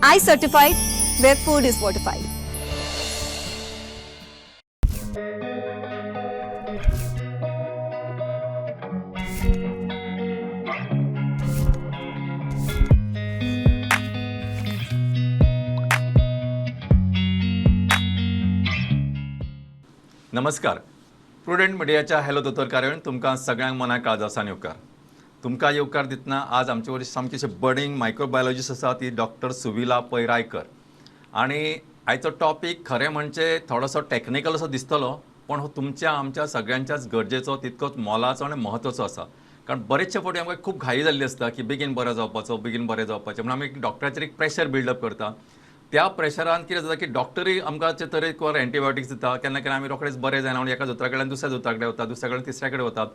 I certified, where food is fortified. नमस्कार. Prudent मिडियाच्या hello दोतोर कार्यावळीन तुमकां सगळ्यांक मना काळजासान येवकार. तुमकां येवकार दितना आज आमचे वरी सामकी अशी बडींग मायक्रोबायोलॉजिस्ट आसा ती डॉक्टर सुविला पै रायकर. आनी आयचो टॉपीक खरें म्हणजे थोडोसो टॅक्निकल असो दिसतलो, पण हो तुमच्या आमच्या सगळ्यांच्याच गरजेचो, तितकोच मोलाचो आनी म्हत्वाचो आसा. कारण बरेचशे फावटी आमकां खूब घाई जाल्ली आसता की बेगीन बरें जावपाचो, बेगीन बरें जावपाचें म्हणून आमी डॉक्टराचेर एक प्रेशर बिल्डअप करता. त्या प्रेशरान कितें जाता की डॉक्टरूय आमकां तरेकवार एंटीबायोटिक्स दिता. केन्ना केन्ना आमी रोखडेच बरें जायना म्हणून एका दोतोरा कडल्यान दुसऱ्या दोतोरा कडेन वता, दुसऱ्या कडेन तिसऱ्या कडेन वतात.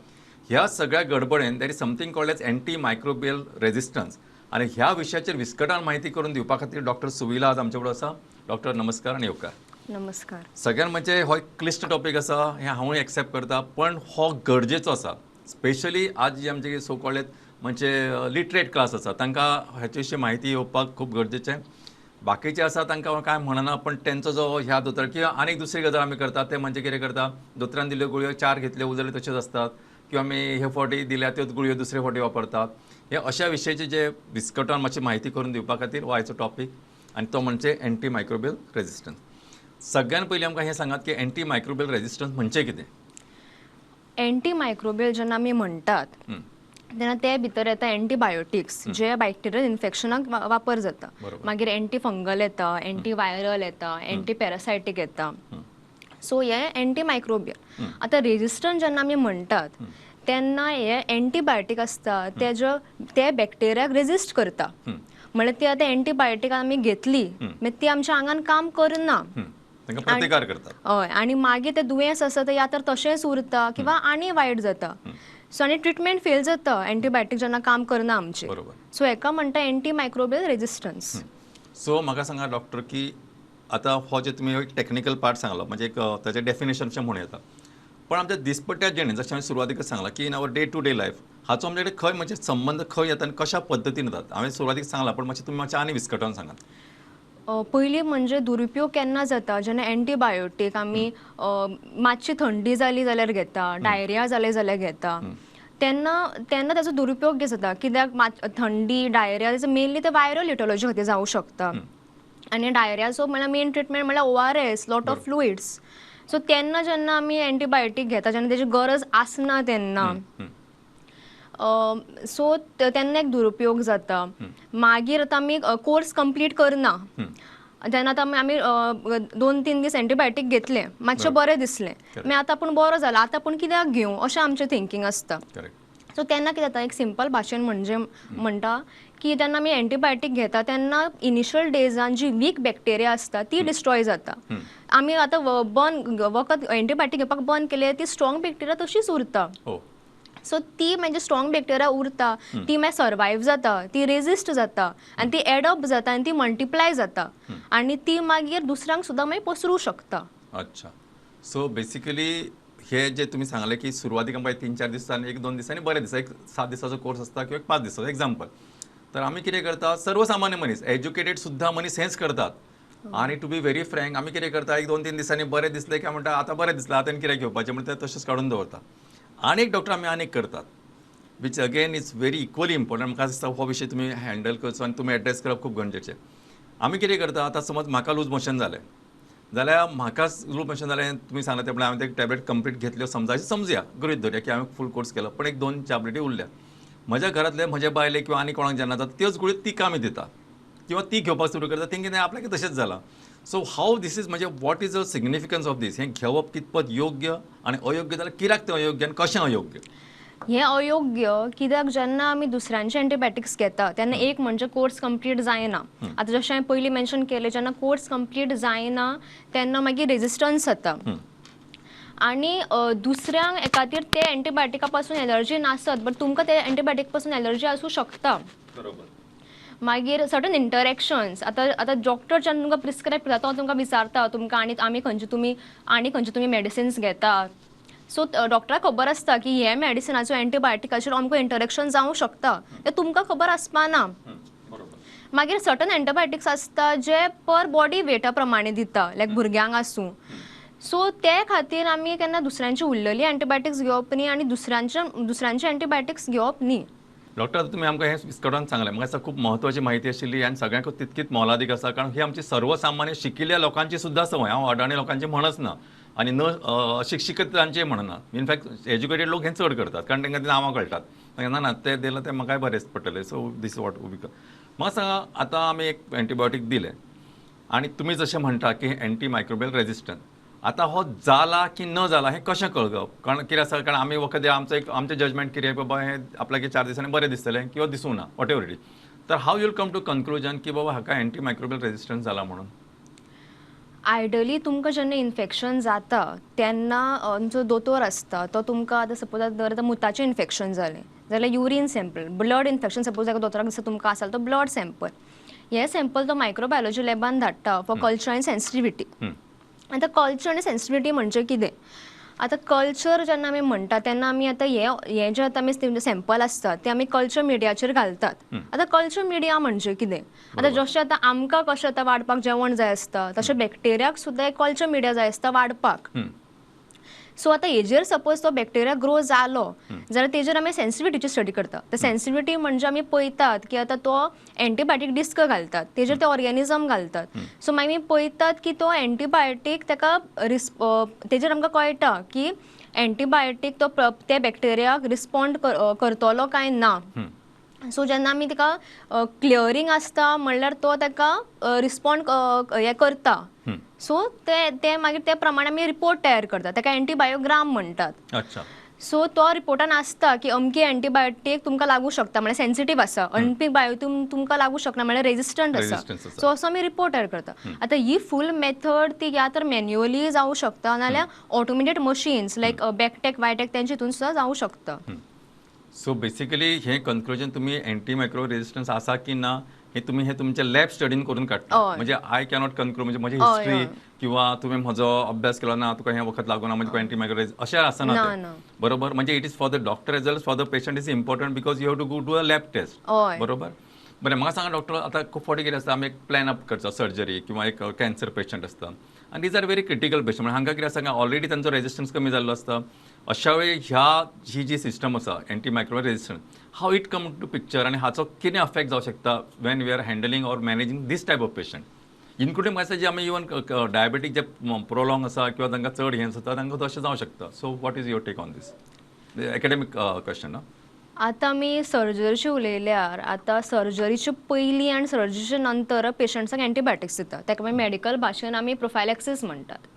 ह्या सगळ्या गडबडेन there is something called as anti microbial resistance. आनी ह्या विशयाचेर विस्कटान म्हायती करून दिवपा खातीर डॉक्टर सुविला आज आमचे बरोबर आसा. डॉक्टर नमस्कार आनी येवकार. नमस्कार. सगळ्यान म्हणजे हो एक क्लिश्ट टॉपीक आसा हें हांवूय एक्सेप्ट करता, पण हो गरजेचो आसा. स्पेशली आज जी आमचे सो कॉल्ड म्हणजे लिटरेट क्लास आसा तांकां हाचे विशीं म्हायती येवपाक खूब गरजेचें. बाकीचे आसा तांकां हांव कांय म्हणना, पण तेंचो जो ह्या दोतोर किंवा आनीक दुसरी गजाल आमी करतात ते म्हणजे कितें करता, दोतोरान दिल्ल्यो गुळयो चार घेतल्यो उरल्यो तश्योच आसतात, किंवा आमी हे फावटी दिल्या त्योच गुळयो दुसरे फावटी वापरतात. हे अशा विशयाची जे विस्कटावन मातशी म्हायती करून दिवपा खातीर हो आयचो टॉपीक, आनी तो म्हणजे एंटी मायक्रोबियल रेजिस्टन्स. सगळ्यान पयलीं आमकां हें सांगात की एंटी मायक्रोबियल रेजिस्टन्स म्हणजे कितें? एंटी मायक्रोबियल जेन्ना आमी म्हणटात तेन्ना ते भितर येता एंटीबायोटिक्स जे बॅक्टेरियल इन्फेक्शनाक वापर जाता. मागीर एंटी फंगल येता, एंटी वायरल येता, एंटी पॅरासायटीक येता. सो हे एंटी मायक्रोबियल. आतां रेजिस्टंट जेन्ना आमी म्हणटात तेन्ना हे एंटीबायोटीक आसता ते ते बॅक्टेरियाक रेजिस्ट करता. म्हळ्यार ती आतां एंटीबायोटीक आमी घेतली मागीर ती आमच्या आंगान काम करना, प्रतिकार करतात. हय, आनी मागीर ते दुयेंस आसा ते या तर तशेंच उरता किंवा आनी वायट जाता. सो आनी ट्रिटमेंट फेल जाता एंटीबायोटीक जेन्ना काम करना आमचे. सो हेका म्हणटा एंटी मायक्रोबियल रेजिस्टन्स. सो म्हाका सांगा डॉक्टर की आतां हो जे तुमी एक टॅक्निकल पार्ट सांगलो म्हणजे एक ताचें डेफिनेशन अशें म्हणूं येता, पण आमच्या दिसपट्ट्या जिणेंत जशें हांवें सुरवातीकच सांगलां की in our day to day life हाचो आमचे कडेन खंय म्हणजे संबंद खंय येता आनी कशा पद्दतीन येतात हांवें सुरवातीक सांगलां, पण मातशें तुमी मातशें आनी विस्कटावन सांगात. पयलीं म्हणजे दुरुपयोग केन्ना जाता, जेन्ना एंटीबायोटीक आमी मातशी थंडी जाली जाल्यार घेता, डायरिया जाले जाल्यार घेता, तेन्ना तेन्ना ताचो दुरुपयोग जाता. कित्याक थंडी डायरिया तेजो मेनली ते वायरल इटॉलॉजी खातीर जावं शकता. आनी डायरियाचो म्हळ्यार मेन ट्रिटमेंट म्हळ्यार ORS, lot of fluids. So तेन्ना जेन्ना आमी एंटीबायोटीक घेता जेन्ना तेजी गरज आसना तेन्ना, सो तेन्ना एक दुरुपयोग जाता. मागीर आतां आमी कोर्स कंप्लीट करना, जेन्ना आतां आमी 2-3 दीस एंटीबायोटीक घेतले मातशें बरें दिसलें, मागीर आतां आपूण बरो जाला आतां आपूण कित्याक घेवं अशें आमचें थिंकींग आसता. सो तेन्ना कितें जाता, एक सिंपल भाशेन म्हणजे म्हणटा की जेन्ना आमी एंटीबायोटीक घेता तेन्ना इनिशियल डेजान जी वीक बॅक्टेरिया आसता ती डिस्ट्रॉय जाता. आमी आतां बंद वखद एंटीबायोटीक घेवपाक बंद केलें ती स्ट्रॉंग बॅक्टेरिया तशीच उरता. सो ती म्हणजे स्ट्रॉंग बॅक्टेरिया उरता, ती मागीर सर्वायव जाता, ती रेजिस्ट जाता आनी ती एडॉप्ट जाता आनी ती मल्टिप्लाय जाता आनी ती मागीर दुसऱ्यांक सुद्दां मागीर पसरूं शकता. अच्छा. सो बेसिकली हे जे तुमी सांगले की सुरवातीक आमकां 3-4 दिसांनी 1-2 दिसांनी बरें दिसता, एक 7 दिसाचो कोर्स आसता किंवा 5 दिसाचो एग्जाम्पल, तर आमी कितें करता, सर्वसामान्य मनीस एज्युकेटेड सुद्दां मनीस हेंच करतात. आनी टू बी व्हेरी फ्रँक आमी कितें करता, 1-2-3 दिसांनी बरें दिसलें काय म्हणटा आतां बरें दिसलें आतां कितें घेवपाचें म्हणटा ते तशेंच काडून दवरता. आनी एक डॉक्टर आमी आनीक करतात which again is very equally important. म्हाका दिसता हो विशय तुमी हँडल करचो आनी तुमी एड्रेस करप खूब गरजेचें. आमी कितें करता, आतां समज म्हाका लूज मोशन जालें जाल्यार म्हाका लूज मोशन जालें तुमी सांगलें ते प्रमाणे हांवें ते टॅबलेट कंप्लीट घेतल्यो समजा समजुया गृहीत धरया की हांवें फूल कोर्स केलो, पण 1-2 टॅबलेटी उरल्या म्हज्या घरांतले म्हज्या बायले किंवा आनी कोणाक जेन्ना जाता त्योच गुळयो तिका आमी दिता किंवा ती घेवपाक सुरू करता, तेंगे आपल्याक तशेंच जालां. सो हाव दीस is म्हणजे what is the significance of this, हें घेवप कितपत योग्य आनी अयोग्य जाल्यार कित्याक तें अयोग्य आनी कशें अयोग्य? हें अयोग्य कित्याक जेन्ना आमी दुसऱ्यांचे एंटीबायोटिक्स घेता तेन्ना एक म्हणजे कोर्स कंप्लीट जायना. आतां जशें हांवें पयलीं मेन्शन केलें, जेन्ना कोर्स कंप्लीट जायना तेन्ना मागीर रेजिस्टन्स जाता आनी दुसऱ्यांक एकादीर ते एंटीबायोटिका पासून एलर्जी नासत बट तुमकां ते एंटीबायोटीक पासून एलर्जी आसूं शकता. बरोबर. मागीर सर्टन इंटरेक्शन्स, आतां आतां डॉक्टर जेन्ना तुमकां प्रिस्क्रायब करता तो तुमकां विचारता तुमकां आनी आमी खंयचे तुमी आनी खंयचे तुमी मेडिसिन्स घेता. सो डॉक्टराक खबर आसता की हे मेडिसिनाचो एंटीबायोटिकाचेर अमको इंटरेक्शन जावंक शकता, तें तुमकां खबर आसपाना. मागीर सर्टन एंटीबायोटिक्स आसता जे पर बॉडी वेटा प्रमाणे दिता, लायक भुरग्यांक आसूं. सो ते खातीर आमी केन्ना दुसऱ्यांची उरलेली एंटीबायोटिक्स घेवप न्ही आनी दुसऱ्यांचे एंटीबायोटिक्स घेवप न्ही. डॉक्टर, आतां तुमी आमकां हें विस्कटावन सांगलें, म्हाका दिसता खूब म्हत्वाची म्हायती आशिल्ली आनी सगळ्यांकूच तितकीच मोलादीक आसा, कारण ही आमची सर्वसामान्य शिकिल्ल्या लोकांची सुद्दां संवय. हांव अडाणी लोकांची म्हणच ना आनी न अशिक्षितांचें म्हणना. इनफॅक्ट एज्युकेटेड लोक हें चड करतात, कारण तांकां ती नांवां कळटात. तांकां ना ना तें दिलां तें म्हाकाय बरेंच पडटलें. सो दीस what म्हाका सांगा, आतां आमी एक एंटीबायोटीक दिलें आनी तुमी जशें म्हणटा की एंटी मायक्रोबियल रेजिस्टंट, आतां हो जाला की न जाला हें कशें कळगप? कारण कितें आसा, कारण आमी वखद आमचो एक आमचें जजमेंट कितें बाबा हें आपल्याक 4 दिसांनी बरें दिसतलें किंवा दिसूं ना, what ever it is. तर how you'll come to conclusion की बाबा हाका एंटी मायक्रोबियल रेजिस्टन्स जाला म्हणून? आयडली तुमकां जेन्ना इन्फेक्शन जाता तेन्ना जो दोतोर आसता तो तुमकां आतां सपोज जर आतां मुताचें इन्फेक्शन जालें जाल्यार urine sample, blood infection suppose एका दोतोराक दिसता तुमकां आसा तो ब्लड सॅम्पल, हे सॅम्पल तो मायक्रोबायोलॉजी लॅबान धाडटा फॉर कल्चर आनी सेन्सिटिविटी. आतां कल्चर आनी सेन्सिटिविटी म्हणजे कितें? आतां कल्चर जेन्ना आमी म्हणटा तेन्ना आमी आतां हे हे जे आतां आमी सॅम्पल आसता ते आमी कल्चर मिडियाचेर घालतात. आतां कल्चर मिडिया म्हणजे कितें? आतां जशें आतां आमकां कशें आतां वाडपाक जेवण जाय आसता तशें बॅक्टेरियाक सुद्दां एक कल्चर मिडिया जाय आसता वाडपाक. सो आतां हेजेर सपोज तो बॅक्टेरिया ग्रो जालो जाल्यार तेजेर आमी सेन्सिटिविटीची स्टडी करता. तर सेन्सिटिविटी म्हणजे आमी पळयतात की आतां तो एंटीबायोटीक डिस्क घालतात तेजेर ते ऑर्गेनिजम घालतात. सो मागीर आमी पळयतात की तो एंटीबायोटीक ताका तेजेर आमकां कळटा की एंटीबायोटीक तो ते बॅक्टेरियाक रिस्पोंड करतलो काय ना. सो जेन्ना आमी ताका क्लियरींग आसता म्हणल्यार तो ताका रिस्पोंड हें करता. सो ते ते मागीर ते प्रमाणे आमी रिपोर्ट तयार करतात, ताका एंटीबायोग्राम म्हणटात. अच्छा. सो तो रिपोर्टान आसता की अमकी एंटीबायोटीक तुमकां लागू शकता म्हळ्यार सेन्सिटीव आसा, अमकी बायोटीक तुमकां लागू शकना म्हळ्यार रेजिस्टंट आसा. सो असो आमी रिपोर्ट तयार करता. आतां ही फूल मेथड ती या तर मॅन्युअली जावं शकता नाल्यार ऑटोमेटेड मशीन्स लायक बॅकटेक वायटेक तेंचे हितून सुद्दां जावं शकता. सो बेसिकली हें कन्क्लुजन तुमी एंटी मायक्रो रेजिस्टन्स आसा की ना हे तुमी हे तुमच्या लॅब स्टडीन करून काडटा. म्हणजे I cannot conclude, म्हणजे म्हजी हिस्ट्री किंवा तुवें म्हजो अभ्यास केलो ना तुका हें वखद लागूना म्हणजे एंटी मायक्रो अशें आसना, बरोबर? म्हणजे it is for the doctor as well for the patient is important because you have to go do a lab test, बरोबर? बरें, म्हाका सांगा डॉक्टर, आतां खूब फावटी कितें आसता आमी एक प्लॅन अप करता सर्जरी किंवा एक कॅन्सर पेशंट आसता आनी these are very critical patient, म्हणजे हांकां कितें आसता ऑलरेडी तांचो रेजिस्टन्स कमी जाल्लो आसता. अशा वेळी ह्या ही जी सिस्टम आसा anti micro resistance, how it come to picture आनी हाचो कितें अफेक्ट जावं शकता when we are handling or managing this type of patient, including म्हाका दिसता जे आमी इवन डायबेटीक जे प्रोलॉंग आसा किंवा तांकां चड हें जाता तांकां तशें जावं शकता. So what is your take on this academic question? आतां आमी सर्जरीचे उलयल्यार आतां सर्जरीचे पयलीं आनी सर्जरीचे नंतर पेशंट्सांक एंटीबायोटिक्स दिता, ताका मागीर मेडिकल भाशेन आमी प्रोफायलॅक्सीस म्हणटात.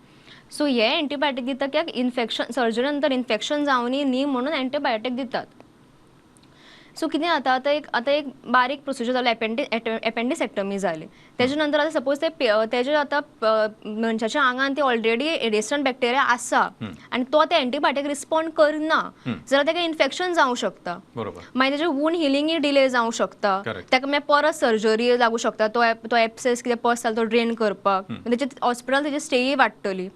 सो हे एंटीबायोटीक दिता कित्याक इन्फेक्शन सर्जरी नंतर इन्फेक्शन जावनी न्ही म्हणून एंटीबायोटीक दितात. सो कितें जाता आतां एक आतां एक बारीक प्रोसिजर जालो एपेंडिसेक्टमी जाली तेजे नंतर आतां सपोज ते तेजे आतां मनशाच्या आंगान ती ऑलरेडी रेजिस्टंट बॅक्टेरिया आसा आनी तो ते एंटीबायोटीक रिस्पोंड करना जाल्यार ताका इन्फेक्शन जावं शकता, मागीर तेजें वूंड हिलिंगय डिले जावं शकता, ताका मागीर परत सर्जरी लागूं शकता, तो तो एप्सेस कितें पस जालो तो ड्रेन करपाक, तेजे हॉस्पिटल तेजी स्टेय वाडटली.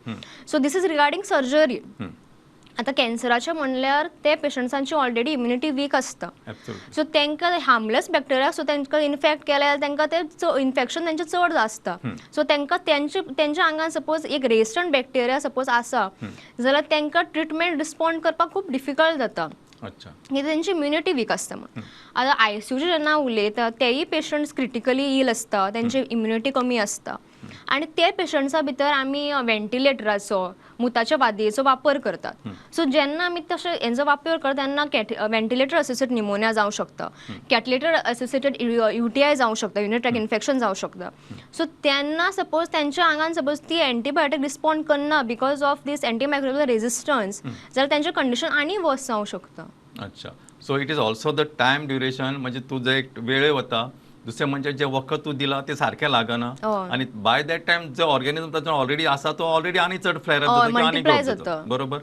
So this is regarding surgery. आतां कॅन्सराचें म्हणल्यार ते पेशंट्सांची ऑलरेडी इम्युनिटी वीक आसता, सो तांकां हार्मलेस बॅक्टेरिया सो तांकां इन्फेक्ट केलें जाल्यार तांकां ते इन्फेक्शन तेंचें चड आसता. सो तांकां तेंच्या आंगान सपोज एक रेजिस्टंट बॅक्टेरिया सपोज आसा जाल्यार तांकां ट्रिटमेंट रिस्पोंड करपाक खूब डिफिकल्ट जाता, कित्याक तेंची इम्युनिटी वीक आसता म्हणून. आतां आयसीयूचे जेन्ना उलयता तेय पेशंट्स क्रिटिकली इल आसता, तेंची इम्युनिटी कमी आसता आनी ते पेशंट्सा भितर आमी व्हेंटिलेटराचो मुताच्या वादयेचो वापर करतात. सो जेन्ना आमी तशें हेंचो वापर करता तेन्ना व्हेंटिलेटर असोसिएटेड निमोनिया जावं शकता, कॅटलेटर असोसिएटेड UTI जावं शकता, युरिनरी ट्रॅक्ट इन्फेक्शन जावं शकता. सो तेन्ना सपोज तेंच्या आंगान सपोज ती एंटीबायोटीक रिस्पोंड करना because of this antimicrobial resistance जाल्यार तेंचें कंडिशन आनी वर्स जावं शकता. अच्छा, so it is also the time duration, म्हणजे तूं जे एक वेळे वता, दुसरें म्हणजे जे वखद तूं दिलां तें सारकें लागना आनी बाय that time जो ऑर्गेनिजम ताचो ऑलरेडी आसा तो ऑलरेडी आनी चड फ्लॅर जाता आनी ग्रोथ जाता, बरोबर?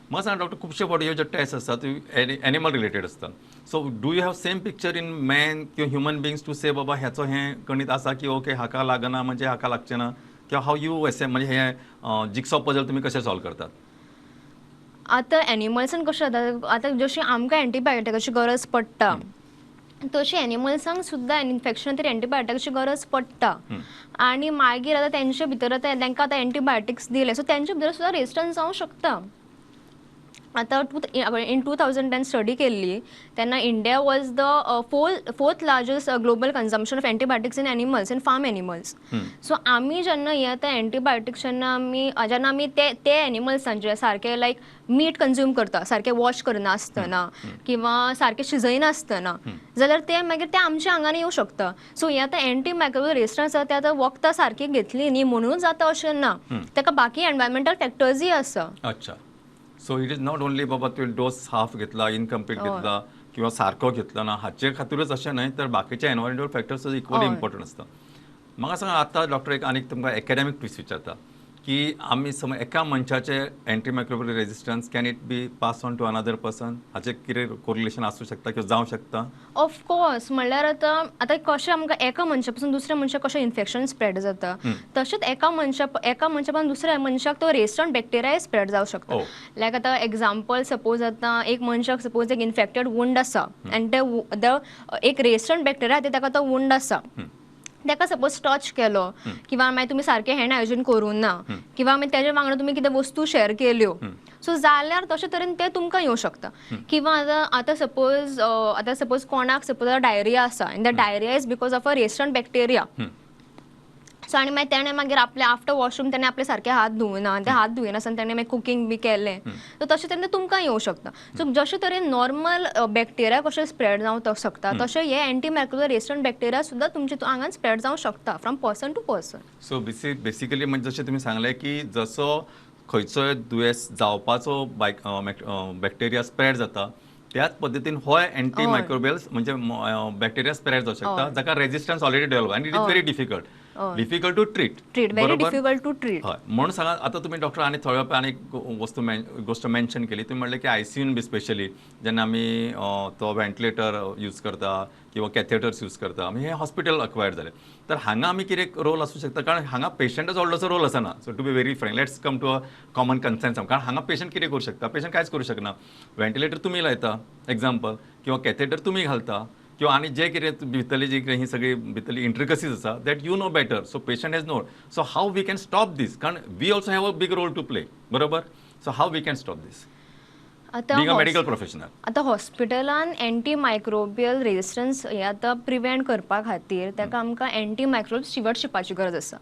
म्हाका सांग डॉक्टर, खुबशे फावटी ह्यो ज्यो टेस्ट आसता त्यो एनिमल रिलेटेड आसता. So do you have same picture in man किंवा ह्युमन बिंग्स टू से बाबा ह्याचो हें गणीत आसा की ओके हाका लागना म्हणजे हाका लागचें ना, किंवा how you एसे म्हणजे हें जिक्सॉ पजल तुमी कशें सॉल्व करतात? आतां एनिमल्सान कशें जाता, आतां जशी आमकां एंटीबायोटिकाची गरज पडटा तशी एनिमल्सांक सुद्दां इन्फेक्शन तरी एंटीबायोटिकाची गरज पडटा. आनी मागीर आतां तेंचे भितर आतां तांकां आतां एंटीबायोटिक्स दिले, सो तेंचे भितर सुद्दां रेजिस्टन्स जावंक शकता. आतां टू इन 2010 स्टडी केल्ली तेन्ना India was the fourth largest global consumption of antibiotics in animals, in farm animals. So आमी जेन्ना हे आतां एंटीबायोटिक्स जेन्ना आमी ते ते एनिमल्सांचे सारके लायक मीट कंज्यूम करता, सारके वॉश करनासतना किंवा सारके शिजयनासतना, जाल्यार ते मागीर ते आमच्या आंगान येवं शकता. सो हे आतां एंटी मायक्रोबियल रेजिस्टन्स आसा, ते आतां वखदां सारकी घेतली न्ही म्हणून जाता अशें ना, ताका बाकी एनवायरमेंटल फॅक्टर्सूय आसा. अच्छा, so it is not only बाबा तुवें डोस हाफ घेतला, इनकम्प्लीट घेतला किंवा सारको घेतला ना हाचे खातीरूच अशें न्हय, तर बाकीचे एनवायरमेंटल फॅक्टर्स इक्वली इम्पॉर्टंट आसता. म्हाका सांगा आतां डॉक्टर, एक आनीक तुमकां एकॅडमीक ट्विस्ट विचारता की आमी समज एका मनशाचे antimicrobial resistance, can it be pass on to another person? हाचें कितें कोरिलेशन आसूं शकता किंवा जावं शकता? ऑफकोर्स. म्हणल्यार आतां कशें आमकां एका मनशा पसून दुसऱ्या मनशाक कशें इन्फेक्शन स्प्रेड जाता, तशेंच एका मनशा पसून दुसऱ्या मनशाक तो रेजिस्टंट बॅक्टेरियाय स्प्रेड जावं शकता. लायक आतां एग्जाम्पल, सपोज आतां एक मनशाक सपोज एक इन्फेक्टेड वुंड आसा आनी ते the एक रेजिस्टंट बॅक्टेरिया ते ताका तो वुंड आसा, ताका सपोज टच केलो किंवा मागीर तुमी सारकें हँड हायजीन करूं ना किंवा मागीर तेजे वांगडा तुमी कितें वस्तू शेअर केल्यो, सो जाल्यार तशे तरेन तें तुमकां येवं शकता. किंवा आतां सपोज कोणाक सपोज डायरिया आसा आनी the diarrhea is because of a resistant bacteria, so आनी मागीर तेणें मागीर आपले आफ्टर वॉशरूम तेणें आपले सारके हात धुवना आनी ते हात धुयनासतना तेणें मागीर कुकींग बी केलें, सो तशें तरेन तुमकां येवं शकता. सो जशे तरेन नॉर्मल बॅक्टेरिया कशें स्प्रेड जावंक शकता, तशें हे एंटी मायक्रोबियल रेजिस्टंट बॅक्टेरिया सुद्दां तुमच्या आंगान स्प्रेड जावंक शकता from person to person. So basically म्हणजे जशें तुमी सांगलें की जसो खंयचोय दुयेंस जावपाचो बायक बॅक्टेरिया स्प्रेड जाता, त्याच पद्दतीन होय एंटी मायक्रोबियल्स म्हणजे बॅक्टेरिया स्प्रेड जावं शकता, जाका रेजिस्टन्स ऑलरेडी डेव्हलप आनी it is very difficult to treat. Treat, very difficult to treat. हय, म्हणून सांगा आतां तुमी डॉक्टर, आनी थोड्या वेळा आनी एक वस्तू गोश्ट मेन्शन केली. तुमी म्हणलें की आयसीयून बी स्पेशली जेन्ना आमी तो व्हेंटिलेटर यूज करता किंवा कॅथेटर्स यूज करता, आमी हे हॉस्पिटल अक्वायर्ड जालें, तर हांगा आमी कितें रोल आसूं शकता? कारण हांगा पेशंटाचो व्हडलोसो रोल आसना. So to be very frank, let's come to a common consent, कारण हांगा पेशंट कितें करूं शकता? पेशंट कांयच करूं शकना. व्हेंटिलेटर तुमी लायता एग्जाम्पल, किंवा कॅथेटर तुमी घालता किंवा आनी जे कितें भितरली जी कितें ही सगळी भितरली इंट्रिकसीज आसा, that you know better. So patient has no, so how we can stop this? कारण we also have a big role to play, बरोबर? So how we can stop this आतां being a medical professional? आतां हॉस्पिटलान anti microbial resistance हे आतां prevent करपा खातीर ताका आमकां एंटी मायक्रोबियल स्टिवर्डशिपाची गरज आसा.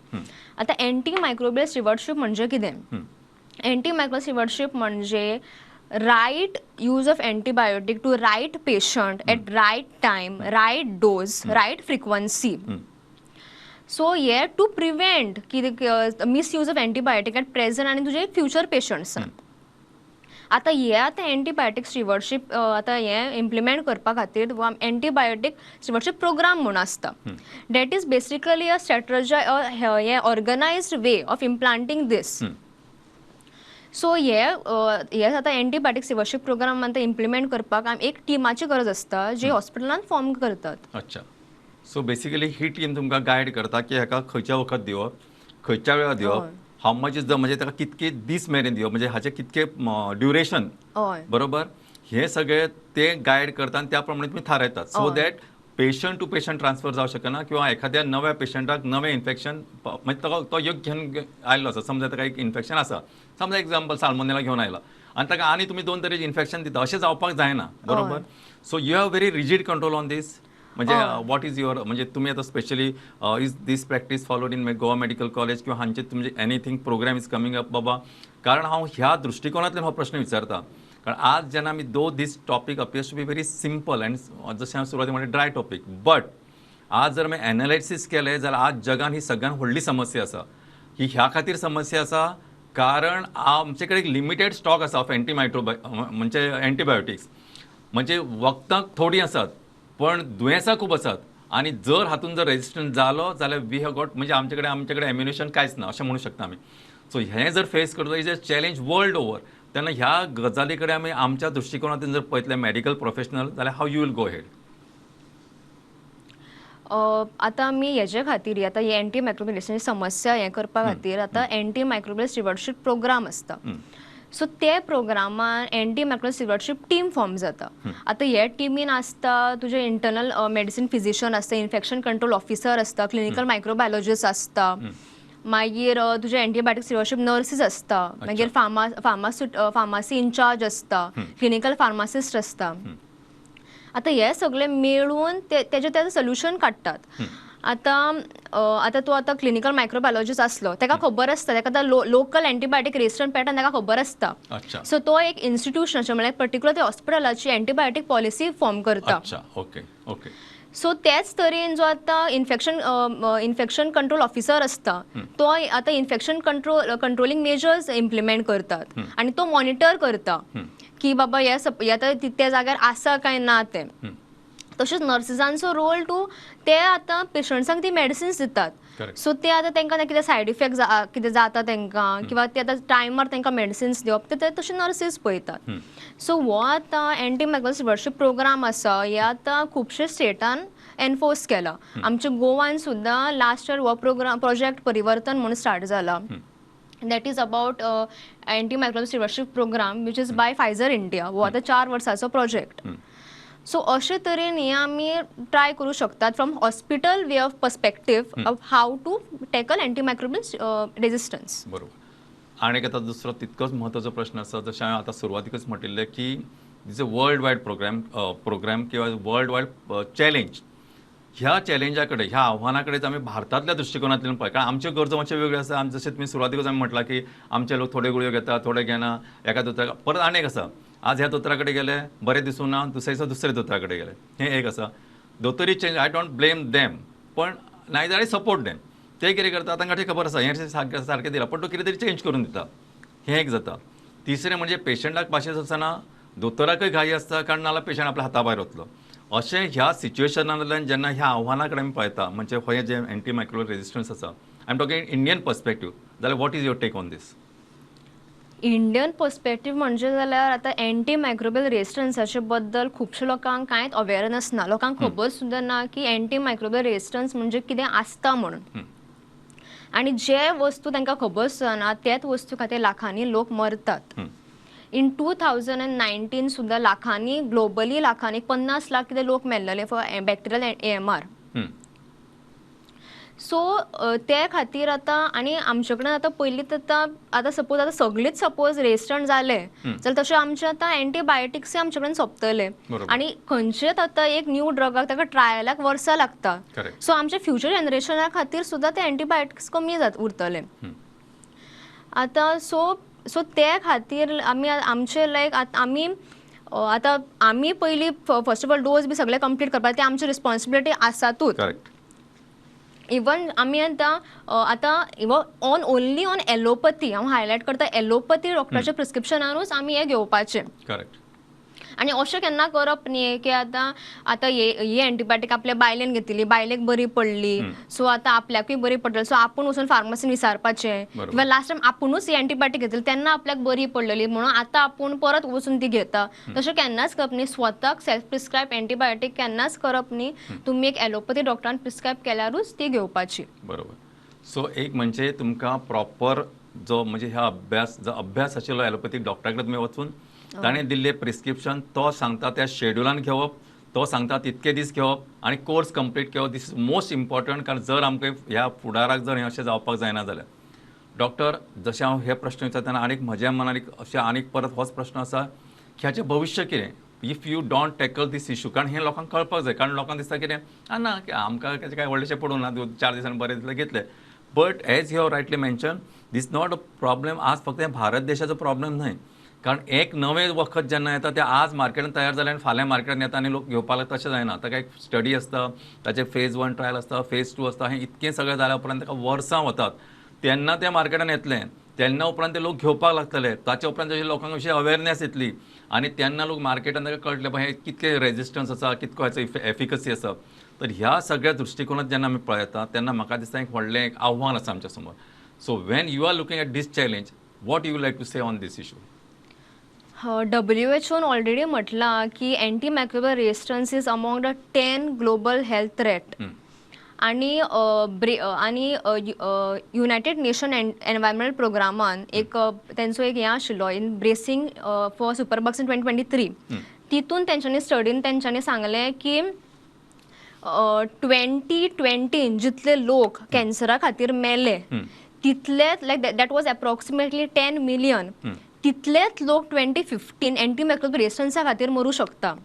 आतां एंटी मायक्रोबियल स्टिवर्डशीप म्हणजे कितें? एंटी मायक्रोबियल स्टिवर्डशीप म्हणजे right use of antibiotic to right patient at right time, right dose, right frequency. So hey to prevent कितें misuse of antibiotic at present आनी तुजे फ्युचर पेशंट्सान. आतां हे आतां एंटीबायोटीक स्टिवर्डशीप आतां हें इम्प्लिमेंट करपा खातीर एंटीबायोटीक स्टिवर्डशीप प्रोग्राम म्हूण आसता. That is basically a strategy, हें organized way of implanting this. So हे हे आतां एंटीबायोटीक स्टिवर्डशीप प्रोग्राम आतां इम्प्लिमेंट करपाक आमी एक टिमाची गरज आसता जी हॉस्पिटलान फॉर्म करतात. अच्छा, सो बेसिकली ही टीम तुमकां गायड करता की हाका खंयचें वखद दिवप, खंयच्या वेळार दिवप, how much is the म्हणजे ताका कितके दीस मेरेन दिवप, म्हणजे हाचे कितके ड्युरेशन, बरोबर? हे सगळे ते गायड करता आनी त्या प्रमाणे तुमी थारायतात, so that patient to patient transfer जावं शकना किंवा एखाद्या नव्या पेशंटाक नवें इन्फेक्शन, म्हणजे ताका तो एक घेवन आयल्लो आसा, समजा ताका एक इन्फेक्शन आसा, समजा एग्जाम्पल साल्मोनेला घेवन आयला आनी ताका आनी तुमी दोन तरेचे इन्फेक्शन दिता, अशें जावपाक जायना, बरोबर? So you have very rigid control on this. म्हणजे what is your, म्हणजे तुमी आतां specially, is this practice followed in Goa Medical College किंवा हांचे तुमचे anything program is coming up बाबा? कारण हांव ह्या दृश्टिकोनांतल्यान हो प्रश्न विचारता, कारण आज जेन्ना आमी, though this topic appears to be very simple and जशें हांवें सुरवातीक म्हणलें, ड्राय टॉपीक, बट आज जर आमी एनालायसीस केलें जाल्यार आज जगान ही सगळ्यात व्हडली समस्या आसा. ही ह्या खातीर समस्या आसा कारण आमचे कडेन एक लिमिटेड स्टॉक आसा ऑफ एंटीमायक्रोबा म्हणजे एंटीबायोटिक्स, म्हणजे वखदां थोडीं आसात पण दुयेंसां खूब आसात आनी जर हातून जर रेजिस्टन्स जालो जाल्यार we have got, म्हणजे आमचे कडेन एम्युनेशन कांयच ना अशें म्हणू शकता आमी. सो हें जर फेस करता is a challenge world over. तेन्ना ह्या गजाली कडेन आमी आमच्या दृश्टिकोनांतल्यान जर पळयतले मेडिकल प्रोफेशनल जाल्यार how you will go ahead? आतां आमी हेजे खातीर आतां ही एंटी मायक्रोबियल समस्या हें करपा खातीर आतां एंटी मायक्रोबियल स्टिवर्डशीप प्रोग्राम आसता. सो ते प्रोग्रामान anti microbial stewardship team form जाता. आतां हे टिमीन आसता तुजे इंटरनल मेडिसीन फिजिशियन आसता, इन्फेक्शन कंट्रोल ऑफिसर आसता, क्लिनिकल मायक्रोबायोलॉजिस्ट आसता, मागीर तुजे एंटीबायोटीक स्टिवर्डशीप नर्सीस आसता, मागीर फार्मासी इन्चार्ज आसता, क्लिनिकल फार्मासिस्ट आसता. आतां हे सगळे मेळून ते तेजे तेजें सोल्युशन काडटात. आतां आतां तूं आतां क्लिनिकल मायक्रोबायोलॉजिस्ट आसलो, ताका खबर आसता, ताका आतां लोकल एंटीबायोटीक रेजिस्टंट पॅटर्न ताका खबर आसता. सो तो एक इन्स्टिट्युशनाचे, म्हळ्यार पर्टिक्युलर त्या हॉस्पिटलाची एंटीबायोटीक पॉलिसी फॉर्म करता. अच्छा ओके ओके सो तेच तरेन जो आतां इन्फेक्शन कंट्रोल ऑफिसर आसता, तो आतां infection controlling measures implement करतात आनी तो मॉनिटर करता की बाबा हे आतां त्या जाग्यार आसा काय ना तें. तशेंच नर्सिसांचो रोल टू ते आतां पेशंट्सांक ती मेडिसिन्स दितात. सो ते आतां तांकां कितें सायड इफेक्ट कितें जाता तांकां किंवा ते आतां टायमार तांकां मेडिसिन्स दिवप, ते तशें नर्सीस पळयतात. सो हो आतां एंटी मायक्रोबियल स्टिवर्डशीप प्रोग्राम आसा, हे आतां खुबशे स्टेटान एनफोर्स केला. आमच्या गोवान सुद्दां लास्ट इयर हो प्रोग्राम प्रोजेक्ट परिवर्तन म्हणून स्टार्ट जाला, that is about anti microbial stewardship program which is by Pfizer India. हो आतां 4 वर्सांचो प्रोजेक्ट. सो अशे तरेन हे आमी ट्राय करूं शकतात from hospital way of perspective of how to tackle antimicrobial resistance. बरोबर. आनी एक आतां दुसरो तितकोच म्हत्वाचो प्रश्न आसा, जशें हांवें आतां सुरवातीकच म्हटिल्लें की is a world wide program किंवा वर्ल्ड वायड चॅलेंज. ह्या चॅलेंजा कडेन, ह्या आव्हाना कडेन आमी भारतांतल्या दृश्टिकोनांतल्यान पळय, कारण आमच्यो गरजो मातश्यो वेगळ्यो आसा. आमी जशें तुमी सुरवातीकच आमी म्हटलां की आमचे लोक थोड्यो गुळयो घेता, थोडे घेना, एका दोतोरा परत आनी एक आसा, आज ह्या दोतोरा कडेन गेले बरें दिसूं ना, दुसऱ्या दिसा दुसऱ्या दोतोरा कडेन गेले, हें एक आसा. दोतोरी change, I don't blame them, पण नायदर I support them. ते कितें करता, तांकां तें खबर आसा हें सारकें सारकें दिलां, पण तो कितें तरी चेंज करून दिता, हें एक जाता. तिसरें म्हणजे पेशंटाक पाशेंस आसना, दोतोराकय घाई आसता, कारण नाल्यार पेशंट आपल्या हाता भायर वतलो. अशें ह्या सिच्युएशनांतल्यान जेन्ना ह्या आव्हाना कडेन आमी पळयता, म्हणजे हें जें एंटी मायक्रोबियल रेजिस्टन्स आसा, I am talking Indian perspective, जाल्यार what is your take on this? Indian perspective म्हणजे जाल्यार आतां एंटी मायक्रोबियल रेजिस्टन्साचे बद्दल खुबशे लोकांक कांयच अवेरनस ना. लोकांक खबर सुद्दां ना की एंटी मायक्रोबियल रेजिस्टन्स म्हणजे कितें आसता म्हणून. आनी जे वस्तू तांकां खबर सुद्दां ना, त्याच वस्तू खातीर लाखांनी लोक मरतात. इन 2019 सुद्दां लाखांनी, ग्लोबली लाखांनी, 50 लाख कितें लोक मेल्लेले फॉर बॅक्टेरियल AMR. सो ते खातीर आतां आनी आमचे कडेन आतां पयलींच आतां आतां सपोज आतां सगळींच सपोज रेजिस्टंट जाले जाल्यार तशें आमचें आतां एंटीबायोटिक्सूय आमचे कडेन सोंपतले. आनी खंयचेच आतां एक न्यू ड्रगाक ताका ट्रायलाक वर्सां लागता. सो आमच्या फ्युचर जनरेशना खातीर सुद्दां ते एंटीबायोटिक्स कमी जात उरतले आतां. सो सो ते खातीर आमी आमचे लायक आमी आतां आमी पयलीं फर्स्ट ऑफ ऑल डोज बी सगळे कंप्लीट करपाक, ते आमची रिस्पॉन्सिबिलिटी आसातूच. इवन आमी आतां आतां even on only on allopathy, हांव हायलायट करता, एलोपथी डॉक्टराच्या प्रिस्क्रिप्शनानूच आमी हें घेवपाचें. आनी अशें केन्ना करप न्ही की आतां आतां ही एंटीबायोटीक आपल्या बायलेन घेतिल्ली, बायलेक बरी पडली, सो आतां आपल्याकूय बरी पडटली, सो आपूण वचून फार्मासीन विचारपाचें, किंवा लास्ट टायम आपुणूच ही एंटीबायोटीक घेतली तेन्ना आपल्याक बरी पडलेली म्हणून आतां आपूण परत वचून ती घेता, तशें केन्नाच करप न्ही. स्वताक सेल्फ प्रिस्क्रायब एंटीबायोटीक केन्नाच करप न्ही. तुमी एक एलोपथी डॉक्टरान प्रिस्क्रायब केल्यारूच ती घेवपाची. बरोबर. सो एक म्हणजे तुमकां प्रॉपर जो म्हणजे ह्या अभ्यास जो अभ्यास आशिल्लो एलोपॅथीक डॉक्टरा कडेन तुमी वचून ताणें दिल्लें प्रिस्क्रिप्शन तो सांगता त्या शेड्युलान घेवप, तो सांगता तितके दीस घेवप आनी कोर्स कंप्लीट घेवप. This is most important, कारण जर आमकां ह्या फुडाराक जर हें अशें जावपाक जायना जाल्यार डॉक्टर, जशें हांव हे प्रश्न विचारतना आनीक म्हज्या मनान एक अशें आनीक परत होच प्रश्न आसा की हाचें भविश्य कितें if you don't tackle this issue? कारण हें लोकांक कळपाक जाय, कारण लोकांक दिसता कितें ना आमकां ताचें कांय व्हडलेशें पडूंक ना, 4 दिसांनी बरें दिसलें घेतलें. But as you have rightly mention, this not a problem आज फक्त हें भारत देशाचो प्रॉब्लम न्हय, कारण एक नवें वखद जेन्ना येता तें आज मार्केटान तयार जालें आनी फाल्यां मार्केटान येता आनी लोक घेवपाक लागता तशें जायना. ताका एक स्टडी आसता, ताचें फेज 1 ट्रायल आसता, फेज 2 आसता, हें इतकें सगळें जाल्या उपरांत ताका वर्सां वतात, तेन्ना तें मार्केटान येतलें, तेन्ना उपरांत ते लोक घेवपाक लागतले, ताचे उपरांत तशें लोकांक अशी अवेरनेस येतली आनी तेन्ना लोक मार्केटान ताका कळटलें बाबा हें कितलें रेजिस्टन्स आसा, कितको हाचो एफिकसी आसा. तर ह्या सगळ्या दृश्टिकोनांत जेन्ना आमी पळयता तेन्ना म्हाका दिसता एक व्हडलें एक आव्हान आसा आमच्या समोर. So when you are looking at this challenge, what you like to say on this issue? WHO already म्हटलां की antimicrobial resistance is among the 10 global health threat. आनी आनी युनायटेड नेशन एनवायरमेंट प्रोग्रामान एक तेंचो एक हें आशिल्लो in bracing for superbugs in 2023. तितून तेंच्यांनी स्टडीन तेंच्यांनी सांगलें की 2020 जितले लोक कॅन्सरा खातीर मेले तितलेच, like that was approximately 10 million, तितलेच लोक 2015 एंटी मायक्रोबियल रेजिस्टन्सा खातीर मरूं शकता.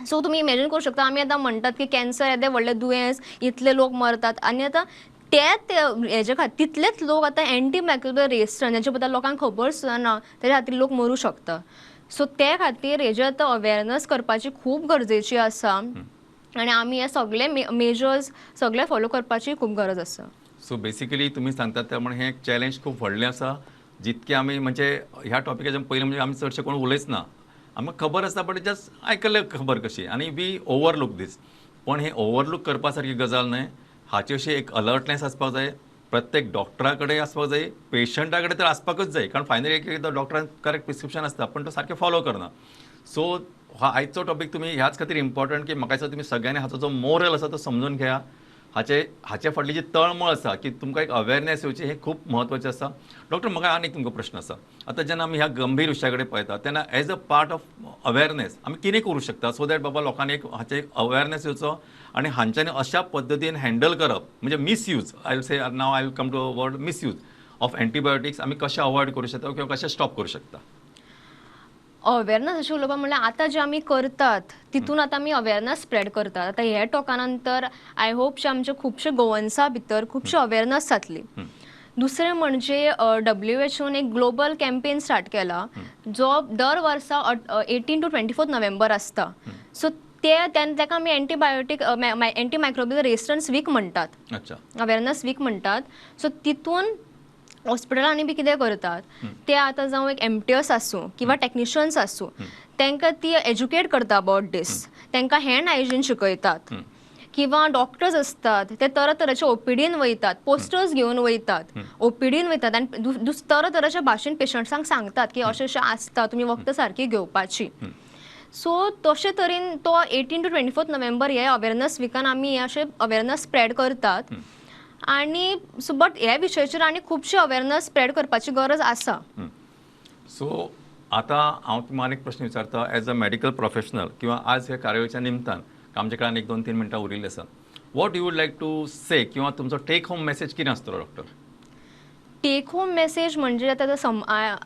सो तुमी इमेजीन करूं शकता, आमी आतां म्हणटात की कॅन्सर येदें व्हडलें दुयेंस, इतले लोक मरतात आनी आतां तेच हेजे खातीर तितलेच लोक आतां एंटी मायक्रोबियल रेजिस्टन्स, हेजे बद्दल लोकांक खबर सुद्दां ना, तेज्या खातीर लोक मरूं शकता. सो ते खातीर हेजे आतां अवेरनस करपाची खूब गरजेची आसा आनी आमी हे सगळे मेजर्स सगळे फॉलो करपाची खूब गरज आसा. सो बेसिकली तुमी सांगतात त्या प्रमाणे हें एक चॅलेंज खूब व्हडलें आसा. जितकें आमी म्हणजे ह्या टॉपिकाचेर पयलीं म्हणजे आमी चडशें कोण उलयच ना. आमकां खबर आसता, बट जस्ट आयकल्लें खबर कशी आनी we overlook दीस. पण हें ओवरलूक करपा सारकी गजाल न्हय. हाचे अशी एक अलर्टनेस आसपाक जाय, प्रत्येक डॉक्टरा कडेन आसपाक जाय, पेशंटा कडेन तर आसपाकच जाय, कारण फायनली एक एकदां डॉक्टरान करेक्ट प्रिस्क्रिप्शन आसता पण तो सारकें फॉलो करना. सो हा आयचो टॉपीक तुमी ह्याच खातीर इम्पॉर्टंट की म्हाका दिसता तुमी सगळ्यांनी हाचो जो मोरल आसा तो समजून घेया. हाचे हाचे फाटली जी तळमळ आसा की तुमकां एक अवेरनेस येवची, हें खूब म्हत्वाचें आसा. डॉक्टर, म्हाका आनी एक तुमकां प्रश्न आसा. आतां जेन्ना आमी ह्या गंभीर विशया कडेन पळयता तेन्ना as a part of awareness आमी कितें करूं शकता, सो that बाबा लोकांनी एक हाचे एक अवेरनेस येवचो आनी हांच्यांनी अशा पद्दतीन हँडल करप, म्हणजे misuse, I will say, now I will come to a word, misuse of antibiotics आमी कशें अवॉयड करूं शकता किंवा कशें स्टॉप करूं शकता? अवेरनस अशें उलोवपा म्हणल्यार आतां जें आमी करतात तितून आतां आमी अवेरनस स्प्रेड करतात. आतां हे टॉका नंतर I hope शे आमचे खुबशे गोवन्सा भितर खुबशे अवेरनस जातली. दुसरें म्हणजे डब्ल्यू एच ओन एक ग्लोबल कॅम्पेन स्टार्ट केला, जो दर वर्सा 18 to 24 November आसता. सो ते ताका आमी antibiotic anti microbial resistance week म्हणटात, अवेरनस वीक म्हणटात. सो तितून हॉस्पिटलांनी बी कितें करतात ते आतां जावं एक एमटीएस आसूं किंवा टॅक्निशियन्स आसूं, तांकां ती एज्युकेट करता अबावट दीस, तांकां हँड हायजीन शिकयतात किंवा डॉक्टर्स असतात ते तरातराच्या ओपीडीन वयतात, पोस्टर्स घेवन वयतात, ओपीडीन वयतात आनी तरातराच्या भाशेन पेशंट्सांक सांगतात की अशें अशें आसता, तुमी वखदां सारकी घेवपाची. सो तशे तरेन तो 18 to 24 November हे अवेरनस विकान आमी हे अशें अवेरनस स्प्रेड करतात. आनी सो बट ह्या विशयाचेर आनी खुबशे अवेरनस स्प्रेड करपाची गरज आसा. सो आतां हांव तुमकां आनीक प्रश्न विचारता एज अ मेडिकल प्रोफेशनल किंवा आज ह्या कार्यावळीच्या निमतान, आमचे कडेन एक 2-3 मिनटां उरिल्लीं आसा, what you would like to say किंवा तुमचो टेक होम मेसेज कितें आसतलो, डॉक्टर? टेक होम मेसेज म्हणजे आतां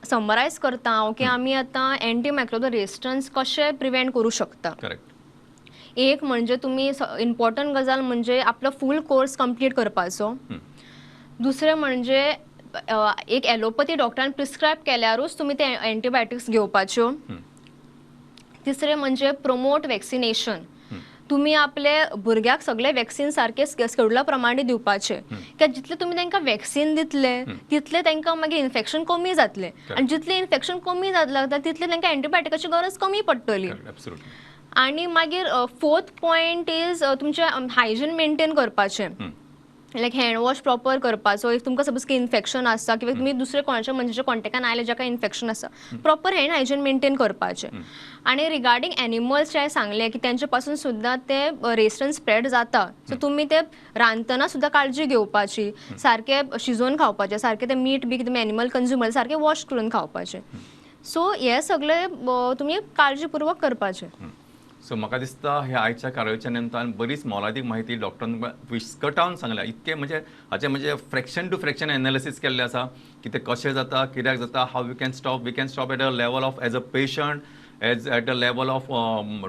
समरायज करता हांव की आमी आतां एंटी मायक्रोबियल रेजिस्टन्स कशें प्रिवेंट करूं शकता. एक म्हणजे तुमी इम्पॉर्टंट गजाल म्हणजे आपलो फूल कोर्स कंप्लीट करपाचो. दुसरें म्हणजे एक एलोपथी डॉक्टरान प्रिस्क्रायब केल्यारूच तुमी ते एंटीबायोटिक्स घेवपाच्यो. तिसरें म्हणजे प्रमोट वॅक्सिनेशन. तुमी आपले भुरग्याक सगळे वॅक्सिन सारके स्केड्युला प्रमाणे दिवपाचे, कित्याक जितले तुमी तांकां वॅक्सिन दितले तितले तांकां मागीर इन्फेक्शन कमी जातलें आनी जितलें इन्फेक्शन कमी जातलें तितलें तांकां एंटीबायोटिकाची गरज कमी पडटली. आनी मागीर फोर्थ पॉयंट is तुमचें हायजीन मेंटेन करपाचें, लायक हँड वॉश प्रॉपर करपाचो. If तुमकां सपोज की इन्फेक्शन आसा किंवा तुमी दुसरे कोणाच्या मनशाच्या कॉन्टेक्टान आयले जाका इन्फेक्शन आसा, प्रॉपर हँड हायजीन मेंटेन करपाचें. आनी रिगार्डींग एनिमल्स जे हांवें सांगलें की तेंचे पासून सुद्दां ते रेजिस्टन्स स्प्रेड जाता, सो तुमी ते रांदतना सुद्दां काळजी घेवपाची, सारकें शिजोवन खावपाचें, सारकें तें मीट बी तुमी एनिमल कंज्यूम करता सारकें वॉश करून खावपाचें. सो हें सगळें तुमी काळजीपुर्वक करपाचें. सो म्हाका दिसता ह्या आयच्या कार्यावळीच्या निमतान बरीच मोलादीक म्हायती डॉक्टरान विस्कटावन सांगल्या. इतकें म्हणजे हाचें म्हणजे फ्रॅक्शन टू फ्रॅक्शन एनालिसीस केल्लें आसा की तें कशें जाता, कित्याक जाता, how we can stop, we can stop at a level of as a patient, as at a level of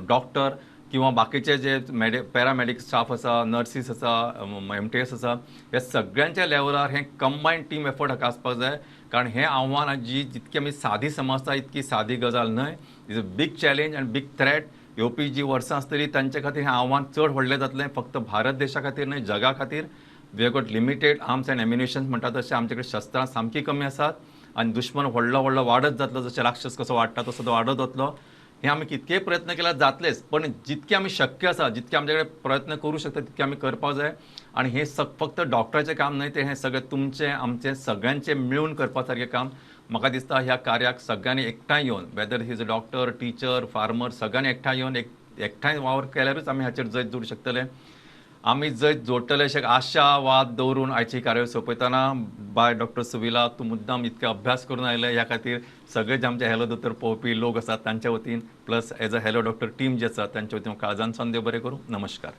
doctor किंवा बाकीचे जे पॅरामेडीक स्टाफ आसा, नर्सीस आसा, एमटीएस आसा, ह्या सगळ्यांच्या लेवलार हें कंबायन टीम एफर्ट हाका आसपाक जाय. कारण हें आव्हान जी जितकी आमी सादी समजता इतकी सादी गजाल न्हय. Is a big challenge and big threat. येवपी जी वर्सां आसतलीं तांचे खातीर हें आव्हान चड व्हडलें जातलें, फक्त भारत देशा खातीर न्हय, जगा खातीर. We have got limited arms and ammunitions म्हणटा तशें आमचे कडेन शस्त्रां सामकी कमी आसात आनी दुश्मन व्हडलो व्हडलो वाडत जातलो. जशें राक्षस कसो वाडटा तसो तो वाडत वतलो. हें आमी कितकेय प्रयत्न केल्यार जातलेच, पण जितके आमी शक्य आसा, जितके आमचे कडेन प्रयत्न करूं शकता तितके आमी करपाक जाय. आनी हें फक्त डॉक्टराचें काम न्हय, तें हें सगळें तुमचें आमचें सगळ्यांचें मेळून करपा सारकें काम. म्हाका दिसता ह्या कार्याक सगळ्यांनी एकठांय येवन, whether he is a doctor, teacher, farmer, सगळ्यांनी एकठांय येवन एक एकठांय वावर केल्यारूच आमी हाचेर जैत जोडूं शकतले. आमी जैत जोडटले अशें आशावाद दवरून आयची कार्यावळ सोंपयतना. बाय डॉक्टर सुविला, तूं मुद्दाम इतके अभ्यास करून आयले ह्या खातीर सगळे जे आमचे हॅलो दोतोर पळोवपी लोक आसात तांच्या वतीन, plus as a Hello Doctor team जी आसा तांच्या वतीन काळजान देव बरें करूं. नमस्कार.